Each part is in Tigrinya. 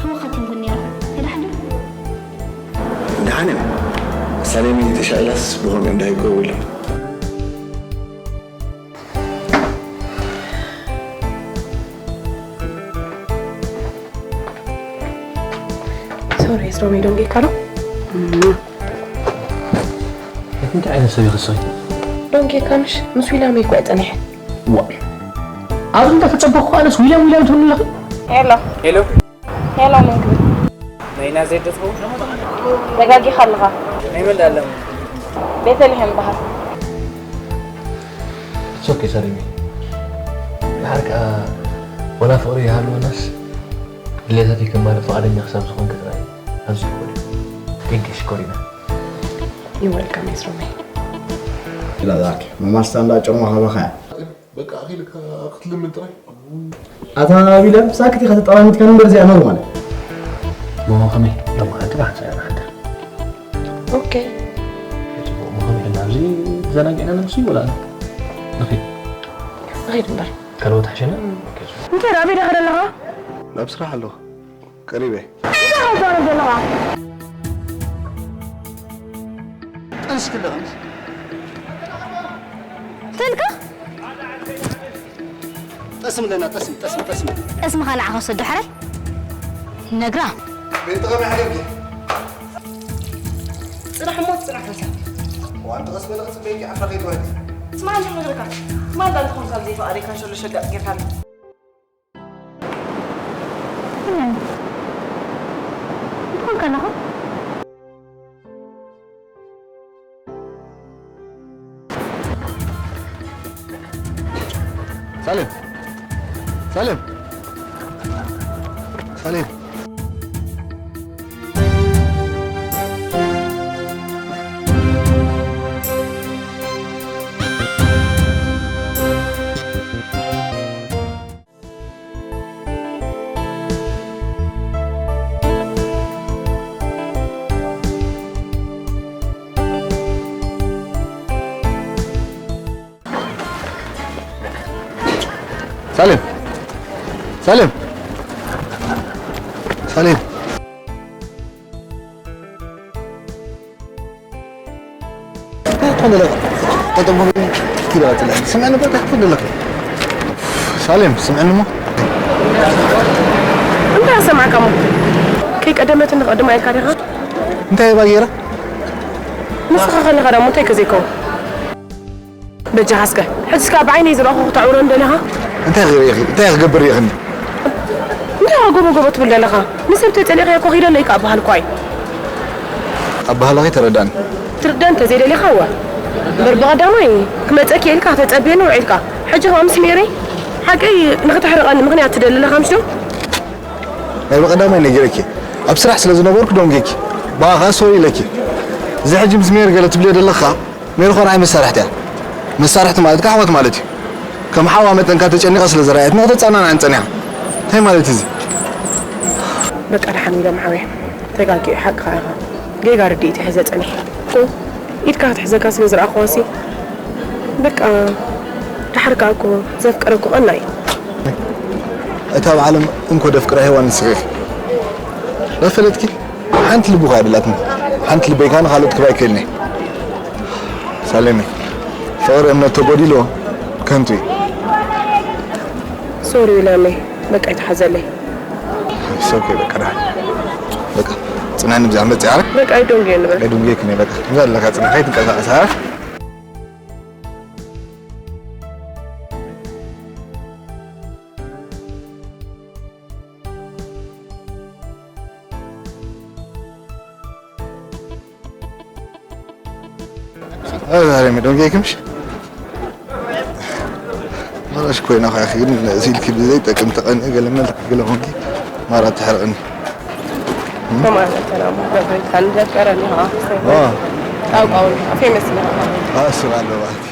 ህወኻት ይንጉን ነይሩ። ተዳሕዱ? ደሓን እዮም። ሳሌሚ ተሻኢላስ ብኸምኡ እንዳይገቡ ኢሎም። ሶሪ፣ ስሮሚ ዶንጌካ ዶ? እንታይ ዓይነት ሰብ ኢኺ ንስኺ? ዶንጌካ ምሽ ምስ ዊላመይ እኮ እየ ጸኒሐ። ዋ። ኣብዚ እንዳተጸበኹ ኣነስ ዊላም ዊላም ትብሉ ኣለኺ? ሄሎ። ሄሎ። ሄሎ፣ ምን ክብል? ናይና ዜድ ትኸውን? ተጋጊኻ ኣለኻ። ናይ መን ዳኣ ኣለሙ? ቤተልሔም በሃል። It's okay፣ ሰሪሚ። ድሓር ከኣ ወላ ፍቕሪ ይሃልወናስ ድሌታተይ ከማልእ ፍቓደኛ ክሳብ ዝኾንኪ ጥራይ። ኣዝዩ ክቡር እዩ። Thank you፣ ሽኮሪና። You're welcome፣ ኤስሮመይ። ኢላ ዛኪ፣ መማስታ እንዳ ጨሞ ሃበኻ እያ። በቃ ኣኺልካ ክትልምን ጥራይ። ኣታ ዊልያም፣ ሳክት ኢኻ ተጠማሚትካ ንበር እዚኣ ኖርማል። እሞ ከመይ? ሎሚ ሓንቲ ብሓንሳእ ኢና ንሓድር። ኦኬ። ጽቡቕ፣ እሞ ከመይ ኢልና ኣብዚ ተዘናጊዕና ነምሲ ወላ ንኺድ? ንኺድ እምበር። ካልኦት ሓሸና? ኦኬ፣ ጽቡቕ። እንታይ ደኣ፣ ኣበይ ደኣ ኣለኻ? ናብ ስራሕ ኣለኹ። ቀሪበ። እንታይ ክትዛረብ ዘለኻ? ጠንስ ክለኸምስ? ተልካ? ጠስም ለና፣ ጠስም፣ ጠስም፣ ጠስም። ጠስምኻ ንዓኻ ውሰዶ፣ ሕራይ? ነግራ። ቤት ጥቐሚ ሓደርኪ። ጽናሕ እሞ፣ ጽናሕ፣ ተንሳ። ዋንቲ ቀስ በለ፣ ቀስ በይኪ፣ ዓፍራ ከይትወሃድ። ስማዕ፣ እንዲኹም ነግረካ። ማልዳ እንተኾንካ ብዘይ ፍቓደይ ካንሸሎ ሸጋጥ ጌርካኒ። ትኾን ከለኻ? ሳሌም! ሳሌም! ሳሌም! ሳሌም! ሳሌም! ሳሌም! እንታይ ትኾን ዘለኻ? ጠጠው በል፣ ኪድ በል፣ ስምዕኒ በል፣ እንታይ ትኾን ዘለኻ? ሳሌም፣ ስምዕኒ እሞ። እንታይ ኣሰማዕካ እሞ? ከይቀደመትኒ ቀድማ ኢልካ ዲኻ? እንታይ እባ ገይራ? ንስኻ ከለኻ ደሞ እንታይ ከ ዘይከውን? በጃኻ እስከ፣ ሕጂ እስከ ብዓይነይ ዝረኣኹ ክተዕውረኒ ደሊኻ? እንታይ ክርኢ ኢኺ? እንታይ ክገብር ኢኺ? እንታይ ጎቦ ጎቦ ትብል ዘለኻ? ንሰብ ተጸሊእካዮ እኮ ኪደለይ ከኣ በሃልኳ እዩ። ኣበሃህላኺ ተረዳእኒ። ትርዳእ እንተ ዘይደሊኻ እወ። እምበር ብቐዳማይ ክመጸኪ ኢልካ ከተጸብየኒ ውዒልካ። ሕጂ ከኣ ምስ ሜሪ ሓቀይ ንኽተሕርቐኒ ምኽንያት ትደሊ ኣለኻ ምሽ ዶ? ናይ ብቐዳማይ ነጊረኪ። ኣብ ስራሕ ስለ ዝነበርኩ ደንጊኪ። ብኣ ከኣ ሶሪ ኢለኪ። እዚ ሕጂ ምስ ሜሪ ገለ ትብልዮ ዘለኻ ሜሪ እኮ ንዓይ መሳርሕቲ እያ። መሳርሕቲ ማለት ከኣ ኣሕዋት ማለት እዩ። ከም ሓዋ መጠን ከኣ ተጨኒቐ ስለ ዝረኣየትኒ ከተጸናንዓኒ ጸኒሓ። እንታይ ማለት እዩ እዚ? በቃ ደሓን ኢሎም ሓወይ። ተጋጊየ፣ ሓቅኻ ኢኻ። ጌጋ ርድኢት እየ ሒዘ ጸኒሐ። እኮ ኢድካ ክትሕዘካ ስለ ዝረኣኹዋሲ፣ በቃ ደሓር ከኣ እኮ ዘፍቀረ እኮ ቀና እዩ። እታ ኣብ ዓለም እንኮ ደፍቅራ ሄዋን ንስኺ ኢኺ። ዶ ፈለጥኪ? ሓንቲ ልቢ እኳ ኣይደላትኒ። ሓንቲ ልበይ ከኣ ንኻልኦት ክህባ ኣይክእልን እየ። ሳሌመይ፣ ፍቕሪ እምነት ተጎዲልዎ ከንቱ እዩ። ሶሪ ዊላመይ፣ በቃ ኣይትሓዘለይ። It's okay፣ በቃ ደሓን። በቃ ጽናኒ፣ ብዛዕባ መጽእ ዓረ። በቃ ኣይዶንጌ ንበል። ኣይዶንጌ ክነ፣ በቃ። እዛ ኣለካ ጽናሕ፣ ከይትንቀሳቐስ ዓረ። ዛሬ ምን ዶንጌ ክምሽ? ማራሽ ኮይና ኻኺ ግን ሲልኪ ብዘይ ጠቅም ተቀን ገለመል ገለመል ማራ ተሐርቅኒ። ከማን ሰላም ገብሬ ሳንዘከረኒ ዋ። ያውቃውን ፌመስ ነው። ኣስብ ኣለባት።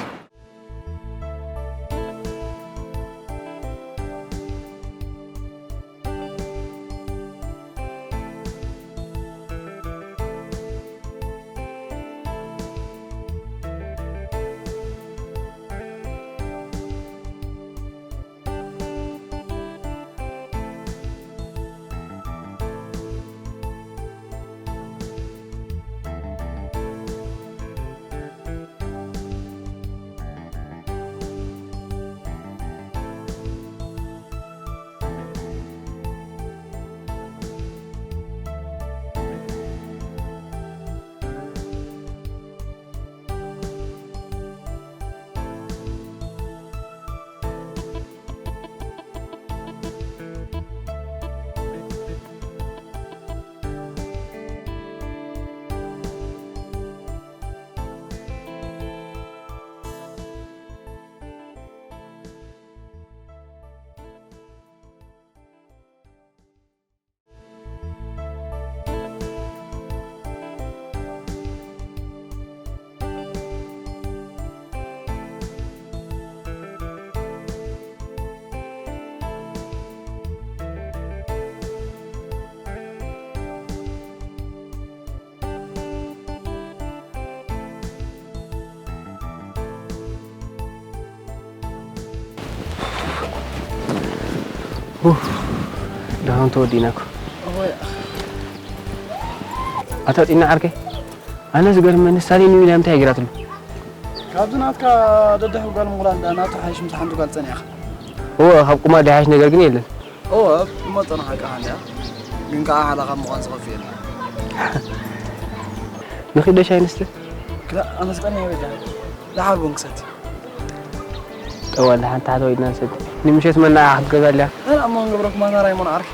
ደሃም ተወዲእና እኮ። ኣታ ጢና ዓርከይ፣ ኣነ ዝገርመኒ ሳሌ ንዊልያም እንታይ ገይራትሉ? ካብዚ ናትካ ደድሕሪ ጓል ምቑላል ናቱ ሓይሽ ምስ ሓንቲ ጓል ጸኒሕካ። እወ፣ ካብ ቁማር ደሓይሽ ነገር ግን የለን። እወ፣ እሞ ጸንሓካ ሃልያ ግን ከዓ ሓላኻ ምዃን ዝኸፍእ የለን። ንኺደ ሻይ ንስተ? ክላ ኣመስቀኒ በጃ ደሓር ቡን ክሰቲ። ጠዋል ሓንቲ ሓደ ወይድና ንሰቲ። ንምሸት መናዓ ክትገዛልያ? ኣነ እሞ ንገብረኩማ ናራይ ሞን ዓርኪ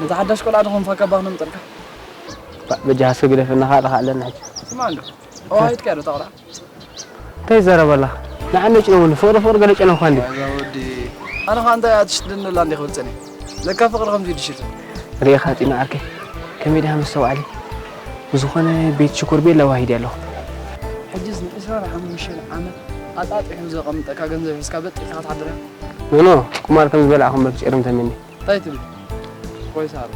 ነቲ ሓዳሽ ቆልዓ ድኾን ፋካ ባኽ ነምጠልካ። በጃ ሃስከ ግደፈና፣ ካልእ ኣለና ሕጂ። ስማ እንዶ ኣዋሂድካ ዶ ተቕላ? እንታይ ይዛረብ ኣላ? ንዓነ ጭነሙኒ፣ ፍቕሪ ፍቕሪ ገለ ጨነምኳ እንዲ። ኣዛ ወዲ ኣነ ኸዓ እንታይ ኣትሽድንላ እንዲ ክብል ጸኒሕ። ለካ ፍቕሪ ከምዚ ይድሽት። ርኢኻ ጢና ዓርከይ፣ ከመይ ድኻ መስተውዓሊ? ብዝኾነ ቤት ሽኮር ቤላ ዋሂድ ኣለኹ። ሕጅስ ንዒስራን ሓሙሽተን ዓመት ኣጣጢሑ ዘቐምጠካ ገንዘብ ሒዝካ በጢልካ ክትሓድር እያ። ኖኖ፣ ቁማር ከም ዝበላዕኹም በልክ ጨርም ተመኒ። እንታይ ትብል? ኮይሳር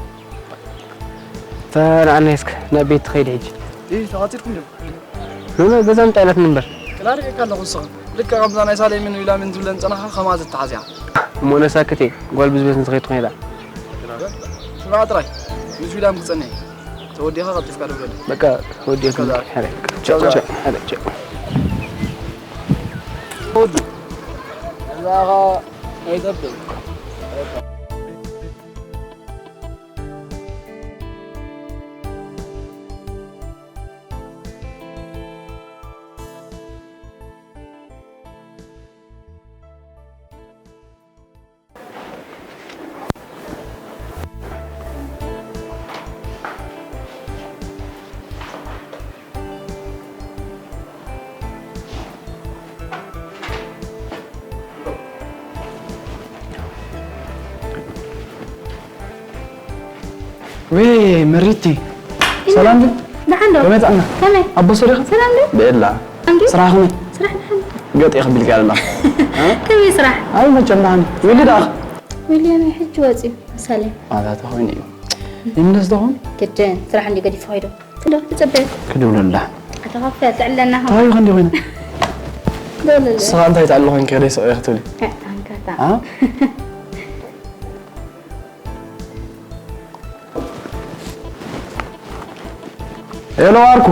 ተናዓና እስከ ናብ ቤት ትኸይድ ሕጂ። ይህ ተዋፂድኩም ዲኹም? ኖኖ፣ ገዛ እንታይ ኢላትኒ እምበር። ቅላ ርኢካ ኣለኹ ንስኻ ልክዕ ከምዛ ናይ ሳሌምን ዊላምን ትብለን ጸናኻ ከማዚ ተሓዚኻ። እሞ ነሳክት እየ፣ ጓል ብዝበዝን ዝኸይድ ትኾን ኢላ። ስምዓ ጥራይ ምስ ዊላም ክጸንሕ እዩ። ተወዲኻ ቀልጢፍካ ደውለለይ። በቃ ወዲኦት። ከዛ ሕረ፣ ጨው፣ ጨው፣ ሕረ፣ ጨው። ወዲ እዛ ኸ ኣይጠብቅ። ወይ መሪቲ ሰላም ድዩ? ደሓን ዶ? ከመይ ጥዕና? ከመይ? ኣቦ ሰሪኻ? ሰላም ዶ? ብኤላ ኣንዱ? ስራሕ ከመይ? ስራሕ ደሓን። ገጥ የኽብልካ ኣለኻ? ከመይ ስራሕ? ኣይ መቸም ደሓን። ዊሊ ደኣ? ዊልያም ሕጂ ወፂኡ። ሰላም። ማታ ተኾይኑ እዩ። ይምለስ ደኾን? ግድን ስራሕ እንዲ ገዲፉ ኸይዱ። ክዶ ትፅበ። ክድውለላ። ኣተኸፍያ ትዕለና ኸ። እንታይ ይኾን እንዲ ኮይነ? ደውለለ። ስኻ እንታይ ትኣለኹን ከደ ሰው እየ ክትብሊ? ኣንካታ። ኣ? ሄሎ ኣርኩ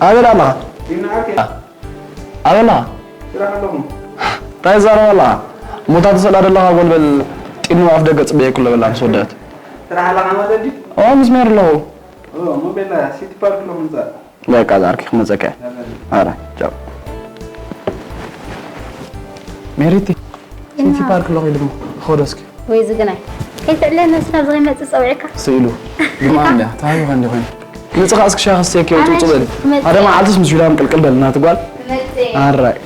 ኣበል ኣለኻ? ኣበል ኣለኻ? እንታይ ትዛረብ ኣለኻ? ሞታ ተሰዳ ዘለኻ ጎልበል ጢኑ ኣፍ ደገ ጽበየ ኩሎ በላ ምስ ወደት። ስራሕ ኣለኻ ማለት ድዩ? ኦ ምስ ሜር ኣለኹ። ኦ፣ ሞቤላ ሲቲ ፓርክ ኣለኹ ምጻእ። በቃ ዛርኪ ክመጸካ እየ። ኣረ ቻው። ሜሪቲ ሲቲ ፓርክ ኣለኹ ኢሉ እሞ ኸዶ እስኪ። ወይ ዝግናይ ከይትዕለ ነስና ብዘይ መጽእ ጸውዕካ ስኢሉ ድማ እንዲያ ተሃቢኻ እንዲ ኮይኑ ንጽኻ እስኪ ሻኽ ስተኪ ውጡ ውጡ በሊ። ሓደ መዓልትስ ምስ ዊላም ቅልቅል በል እናትጓል። ኣራይ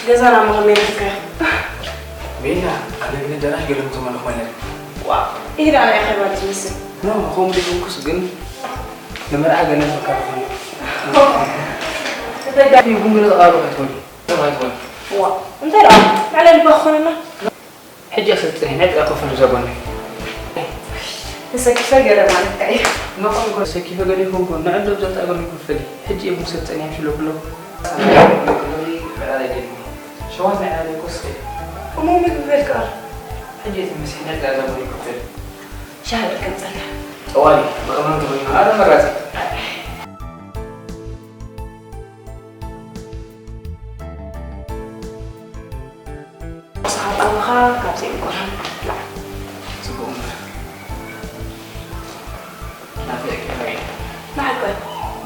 ገዛና መኸመይ ረኺብካዮ? ቤላ፣ ኣነ ግን ኣዳራሽ ገለ ምተመለኹ ማለት እዩ። ዋ፣ ኢዳ ናይ ኣኼባ ትመስል። ኖ፣ ከምኡ ዘይኮንኩስ ግን ንመርዓ ገለ ምርካብ ይኾን እዩ። ተጋፊ ይኹን ግን ተቓርቦ ኣይትኾን እዩ። ተባይ ትኾን። ዋ፣ እንታይ ደኣ? መዕለሊ እኳ ክኾነና። ሕጂ ሰልጥነ፣ ናይ ጥቃ ኮፍ ንብዛ ጎኒ። ተሰኪፈ ገለ ማለትካ እዩ። መቐም እኮ ተሰኪፈ ገለ ይኾንኩ፣ ንዕዶ ብዛ ጥቃ ጎኒ ኮፍ በሊ። ሕጂ እየ ሰልጥነ፣ ይምሽሎ ብሎ። ሸዋት ናይ ዓለይ ኮስከ። እሞ ምግቢ በልካ። ሕጂ እቲ ምስኪን ዕዳ እዛ ቦሊኮ ክብል። ሻሂ በልካ ምጻልካ። ጠዋሊ፣ ብቕመም ተኾይኑ፣ ኣረ መራጺ። ሰዓት ኣለኻ፣ ካብ ዘይምቆርሃን ብላዕ። ጽቡቕ እምበር። ናተይ ኣኪባይ። ንዓይ ቆይ።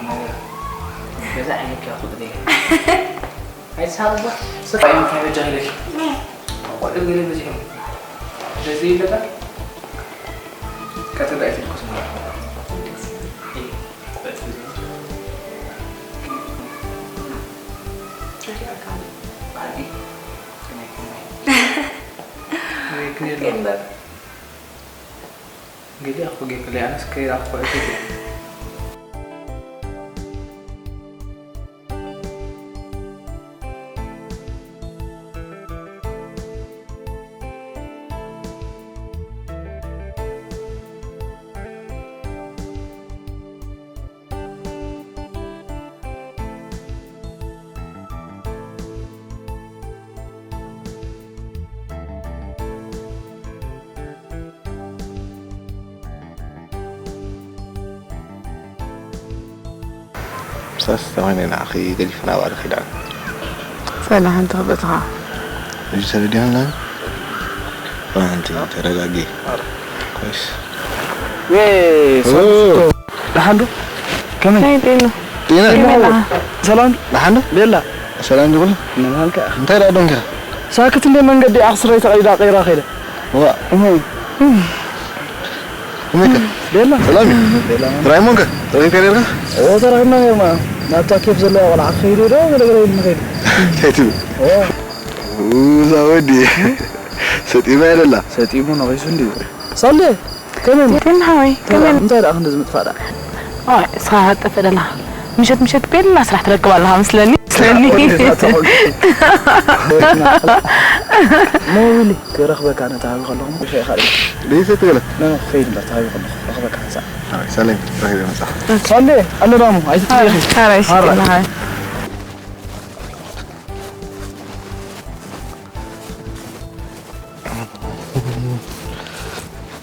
ነገር። ገዛ ዓይነት እያ ክብለይ። ኣይትስሓቕ እባ። ስራሕ እዩ እንታይ በጃ ኢለኪ። ቆልዑ ገለ በዚሖም። ስለዚ ይለካ። ቀትሪ ዳኣ ኣይትድቅሱ ማለት ነው። ባህጊ። ከመይ ከመይ። ከመይ ከመይ። እንግዲህ አኮ ጌታ ላይ አነስ ከይራ አኮ አይተኛ። ምሳስ ተኾይነ ንዓኺ ገዲፍና ባዶ ኪዳን። ሰላም፣ ሓንቲ ክብለትኻ። ሕጂ ተረዲኣና? ሓንቲ ተረጋጊ። ኮይስ። ዌ፣ ኦ። ሰላም ዶ? ደሓን ዶ? ከመይ? ናይ ጤና። ጤና? ጤና። ሰላም። ደሓን ዶ? ቤላ። ሰላም ዶ? ምን ሃልካ? እንታይ ደኣ ዶንካ? ሳክት እንደ መንገዲ ኣኽስረይ ተቐይዳ ቀይራ ከይደ። ዋ። እህ። እመካ። ቤላ። ሰላም እዩ። ቤላ። ራይሞን ከ? ራይሞን ከ ነርካ? ኦ፣ ተራኺብና ነርና። ናብታ ኬፍ ዘለዋ ቆልዓ ክኸይዱ ዶ? ገለ ገለ ኢሉ ንኸይዱ። እንታይ ትብል? ኦ። እዛ ወዲ። ሰጢማ የለላ። ሰጢሙ ነቒሱ እንድዩ። ሳሌ፣ ከመይ? ጤና ሓወይ፣ ከመይ? እንታይ ደኣ ክንድዚ ምጥፋእ ደኣ? ኦይ፣ እስኻ ሃጠፈ ደላ። ምሸት ምሸት ቤላ ስራሕ ትረክብ ኣለኻ መስለኒ። መስለኒ። ሞባይል ክረኽበካ ነታ ሃቢ ከለኹ ምሽ ኢኻ ርኢኻ። ደይሰ ትገለ? ና፣ ና፣ ክኸይድ እምበር፣ ተሃቢ ከለኹ ክረኽበካ ሓንሳእ። ኣይ፣ ሰላም፣ ረኺበ መጻኹ። ሳሌ፣ ኣሎ ዳሙ፣ ኣይትጥየኺ። ሓራይ፣ ሓራይ፣ ሓራይ። ሽጥና፣ ሓራይ።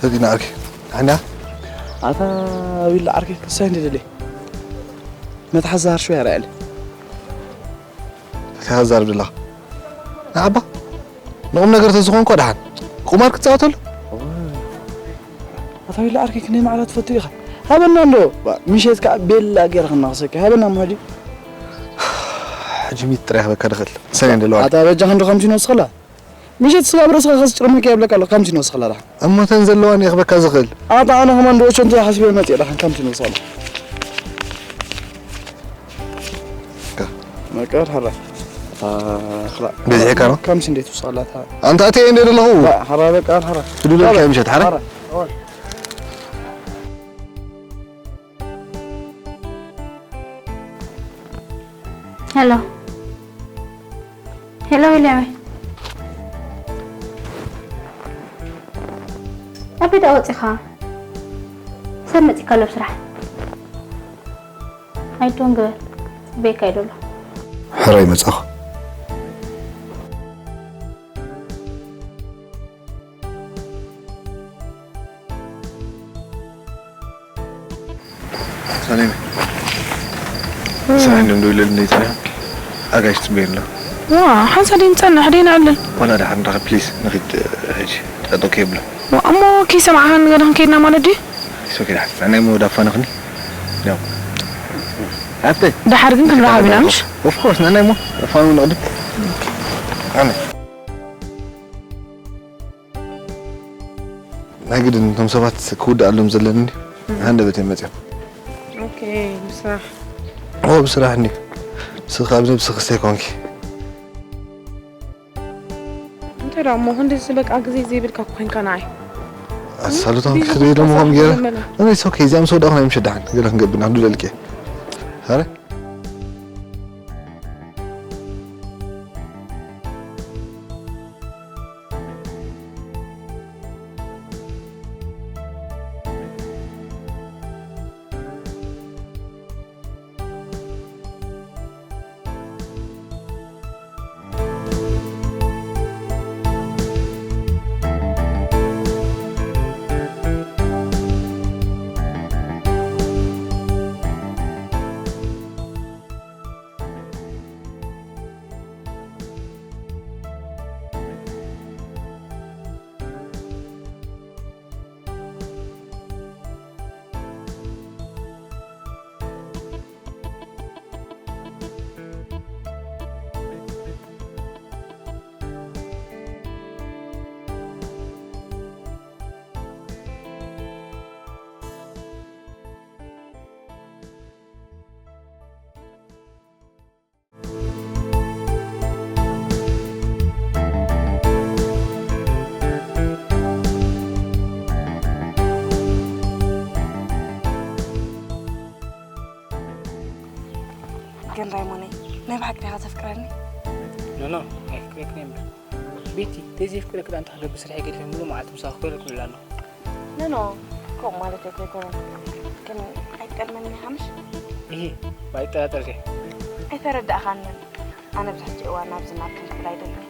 ሰቲና ዓርኪ። ሓና? ኣታ ዊላ ዓርኪ፣ ክሳይ እንደ ደሌ። መትሓዚ ሃርሽው ያራኣል። እንታይ ትዛረብ ዘለኻ? ንዓባ? ንቑም ነገር ተዝኾንኮ ደሓን። ቁማር ክትጻወተሉ? ኣታ ዊላ ዓርኪ፣ ክንደይ ማዕረ ትፈቱ ኢኻ? ሃበና እንዶ። ባ፣ ምሸት ከኣ ቤላ ጌርካ እናኽሰኪ። ሃበና እሞ ሕጂ። ሕጂ ሚት ጥራይ ክበካ ድኽእል። ሰኔ እንደለዋ። ኣታ በጃ ክንዶ ከምቲ ንወስኸላ? ምሸት ስጋብ ርእስኻ ከስጭርመካ የብለካ ኣሎ፣ ከምቲ ንወስኸላ ደሓን። እሞ ተን ዘለዋን እየ ክበካ ዝኽእል። ኣታ ኣነ ከማን ዶ ሸንቶ ሓሲበ መጽየ ደሓን፣ ከምቲ ንወስኸላ። ካ። በቃ፣ ሓራ። ኣታ፣ ክላ-፣ በዚሕካ ነው? ከምሲ እንዴት ውስጥ ኣላታ? ኣንታ ኣትየ እንዴ ዘለኹ? ባ፣ ሓራ፣ በቃ፣ ሓራ። ትድለካ ባ፣ ምሸት፣ ሓራ? ሓራ። ሄሎ። ሄሎ፣ ዊልያመይ። ኣበይ ደኣ ወጺኻ? ሰብ መጺካ ኣሎ ብስራሕ። ኣይዶን ግበር፣ ጽበየካ እዩ ዘሎ። ሕራይ መጻኹ። ሰሌመ፣ ስራሕ እንዲኦም ደው ኢለሉ እንደ ይትሪያ፣ ኣጋይሽ ትጽበየኒ ኣለዋ። ዋ፣ ሓንሳእ ደይ ንጸንሕ፣ ደይ ንዕልል። ዋላ ደሓር ንራኸብ ፕሊዝ፣ ንኺድ፣ እ፣ ሕጂ። ጠጠው ከየብሎ። ዋ፣ እሞ ከይሰማዕኻኒ ገለ ክንከይድና ማለት ድዩ? ኢትስ ኦኬ፣ ደሓር። ንዓይ እሞ ዳፋንኽኒ። ያው። ሃብተይ። ደሓር ግን ክንራኸብ ኢና፣ ምሽ? ኦፍ ኮርስ፣ ንዓይ እሞ ዳፋኑ ንቕድም። ኣነ። ናይ ግድን እቶም ሰባት ክውድኣሎም ዘለኒ እንዲ። እም። ሃንደበት እዮም መፅዮም። ኦኬ፣ ብስራሕ። ኦ፣ ብስራሕ እንዲ። ንስኺ ካብ ነብስኺ ዝተይኮንኪ። እሞ ክንድዚ በቃ ግዜ ዘይብልካ እኮ ኮንካ ንዓይ። ኣሳሉታ ቢዚ ክትሪኢ ደሞ ከም ገይረ። መለ። እኔ ሶኬ እዚኣም ሰው ዳኹ ናይ ምሸዳሕን ገለ ክንገብር ኢና ክድለልክ። ኣረ ግን ራይሞነይ ናይ ብሓቂ ዲኻ ተፍቅረኒ? ኖ ኖ፣ ኣይፍቅረክን እየ እምበር። ቤቲ፣ ተዘይፍቅረክ ደኣ እንታይ ክገብር ስርሐይ ገዲፈ ሙሉእ መዓልቲ ምሳኺ ክውዕል ክብል ኣለኹ። ኖ ኖ፣ ከምኡ ማለት ኣይኮነን። ግን ኣይትጠልመኒ ኢኻ ምሽ? እሂ፣ ኣይጠራጠርኪ። ኣይተረዳእኻንን። ኣነ ኣብዚ ሕጂ እዋን ናብዚ ናብክን ክብል ኣይደልን።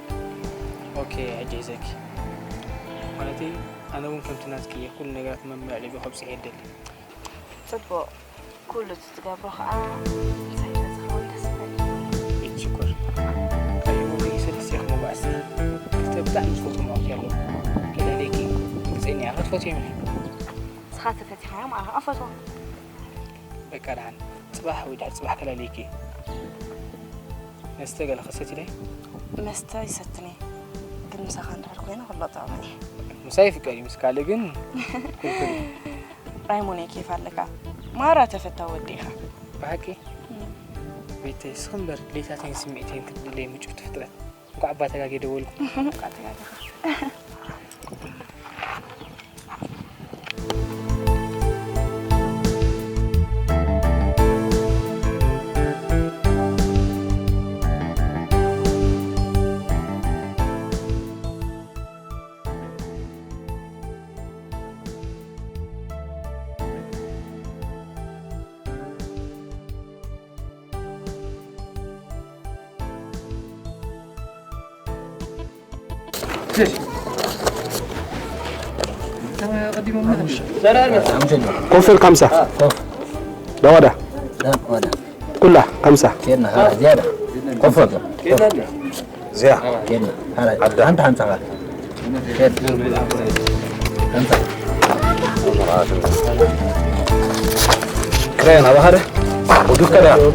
ኦኬ፣ ሕጂ ሒዘኪ። ማለተይ ኣነ እውን ከምቲ ናትኪ እየ፣ ኩሉ ነገራት መመልዕሊኡ ከብፅሕ እየ ደሊ። ጽቡቕ። ኩሉ እቲ ትገብሮ ኸኣ ምሳይ ተዝኸውን ደስ ይብል። ቤት ሽኮር፣ ቀይሙ ከይሰልስ ኢኹም መጓዕዝቲ ክልተ ብጣዕሚ ዝፈትዎም ኣቑሑት ኣለዉ። ከለለይኪ ርግጸኛ እየ ክትፈትዮም ኢኺ። ንስኻ ተፈቲኻዮም ኣነ ኸኣ ፈትዎም። በቃ ደሓን፣ ጽባሕ ወይ ድሕሪ ጽባሕ ከለለይኪ። መስተ ገለ ክትሰቲ ዶ? መስተ ይሰትን እየ፣ ግን ምሳኻ እንድሕር ኮይነ ኩሎ ጥዑም እየ። ምሳይ ይፍቀድ እዩ፣ ምስ ካልእ ግን ክልክል እዩ። ራይሞነይ ኬፍ ኣለካ፣ ማራ ተፈታዊ ወዲ ኢኻ። ብሓቂ? ቤተይ፣ እስኺ እምበር ድሌታተይን ስምዒተይን ክትድለይ ምጭውቲ ፍጥረት። እንኳዕ እባ ተጋግየ ደወልኩ። እንኳዕ ተጋገኻ። ኮፈል ካምሳ ዳዋዳ ኩላ ካምሳ ዝያ ሓንቲ ሓንሳ ክራይ ናባኻ ዶ ወጊድካ ዶ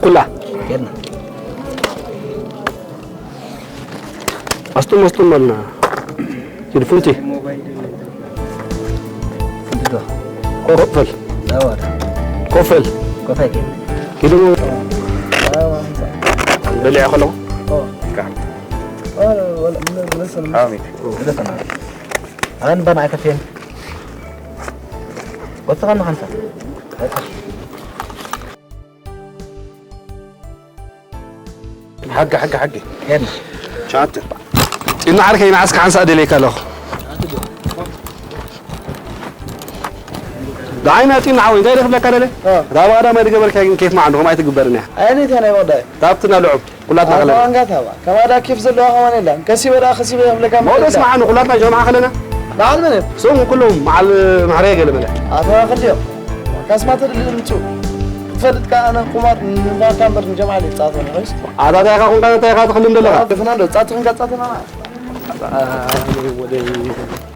ኩላ ኣስጡም ኣስጡም በልና። ሂድ ፉንቲ። ኮፈል። ኮፈል። ሂድ ሞ-፣ በሊዐ ከለኹ። ኣሜን። ኣን በና ኣይከፍየን። ወጥተኻ ንሓንሳ። ሓቂ ሓቂ ሓቂ ሄድና ቻተ። ኢና ዓርከይ ንዓስካ ሓንሳእ ደልየካ ኣለኹ። ደዓይና ጢና ሓወይ እንታይ ደክብለካ ደለ? ራባ ቀዳማይ ዝገበርካ ግን ኬፍ ማዕዶ ከምኣ ኣይትግበርን እያ። ኣየነይቲ እያ ናይ ወዳይ? ታብትና ልዑብ ኩላትና ኣታ ከለና። ዋንጋ ታባ። ከማዳ ኬፍ ዘለዋ ከማን የላን። ከሲበ ደኣ ከሲበ ይኽብለካ መውደስ መዓኑ ኩላትና ጀምዓ ከለና። በዓል መን? ሶም ኩሎም በዓል ማሕረየ ገለ መለ። ኣታ ክልዮ። ካስማ ተድሊ ምጹ። ክትፈልጥ ከኣ ኣነ ቁማር ንባካ እምበር ንጀምዓ ዘይጻወት እኮ ንሕስ። ኣታ እንታይ ኢኻ ኮንካ እንታይ ኢኻ ትኽልም ዘለኻ? ደፍና ዶ ጻት ኮንካ ጻት ኢና። ኣታ ወደይ።